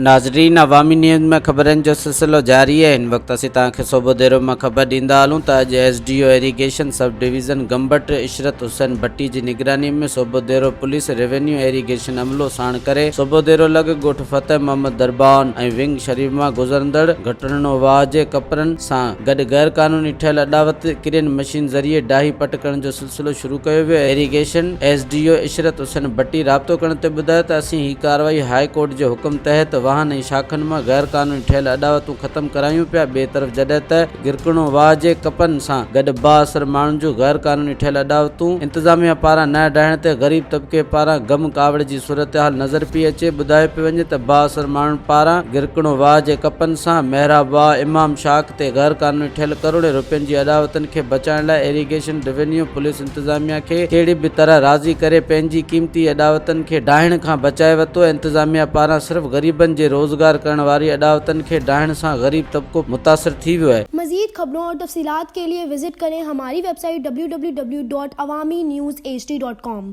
ناظرين عوامي نيوز ۾ خبرن جو سلسلو جاري آهي هن وقت اسين توهان کي صوبوديرو مان خبر ڏيندا هلون ته اڄ S D O irrigation sub division Gambat Ishrat Hussain Bhatti جي نگراني ۾ صوبوديرو پوليس روينيو ايريگيشن عملو ساڻ ڪري صوبوديرو لڳ ڳوٺ فتح محمد دربان ۽ ونگ شريف مان گذرندڙ گهٽرڻو واهه جي ڪپرن سان گڏ غير قانوني ٺهيل اڏاوت ڪرين مشين ذريعي ڊاهي پٽ ڪرڻ جو سلسلو شروع ڪيو ويو، irrigation S D O Ishrat Hussain Bhatti رابطو ڪرڻ تي ٻڌايو ته اسين هي ڪارروائي هاء ڪورٽ جي حڪم تحت واهن ۽ شاخن مان غير قانوني ٺهيل اڏاوتون ختم ڪرايون پيا، ٻئي طرف جڏهن ته گرڪڻو واهه جي ڪپن سان گڏ بااثر ماڻهن جون غير قانوني ٺهيل اڏاوتون انتظاميا پاران نه ڊاهڻ تي غريب طبقي پاران غم ڪاوڙ جي صورتحال نظر پئي اچي، ٻڌايو پيو وڃي ته بااثر ماڻهن پاران گرڪڻو واهه جي ڪپن سان محراب واهه، امام شاخ، تي غير قانوني ٺھيل ڪروڙين رپين جي اڏاوتن کي بچائڻ لاء ايريگيشن روينيو پوليس انتظاميا کي ڪهڙي به طرح راضي ڪري پنهنجي قيمتي اڏاوتن کي ڊاهڻ کان بچائي ورتو انتظاميا پاران صرف غريبن جي روزگار ڪرڻ واري اڏاوتن کي ڊاهڻ سان غريب طبقو متاثر ٿي ويو آهي. مزيد خبرون اور تفصيلات کے لئے وزٽ ڪرين ھماري web site W W W dot Awami news H D dot com.